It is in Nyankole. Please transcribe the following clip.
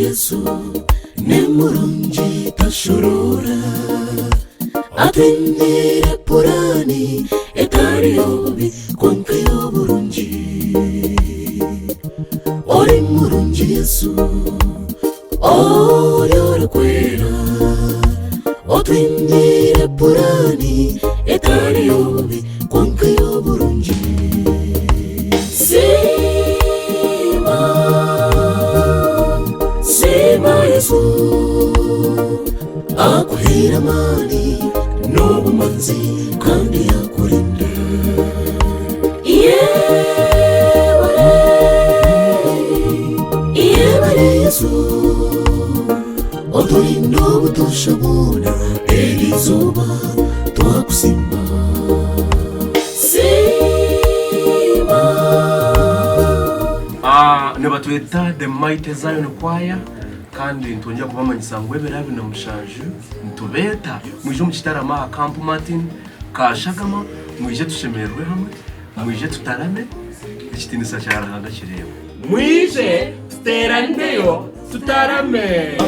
Yesu ni murungi tashoroora Atwiniire puraani etari y'obubi kwonka ey'oburungi Ori murungi Yesu ori orikwera Otwiniire puraani etari y'obubi kwonka ey'oburungi Siima, siima Yesu akuhaire amaani n'obumanzi kandi yakurinda Yebare, yebare Yesu oturinda obutoosha bwona eri izooba twakusiima Siima. Ah, nibatweta The Mighty Zion Choir kandi nitwongera kubamanyisa ngu ebiro 27 nitubeeta mwije omu kitaramo aha Camp Martin Kashagama mwije tushemererwe hamwe mwije tutarame ekitiinisa kya Ruhanga kireebwe. Mwije tuteeranireyo tutarame.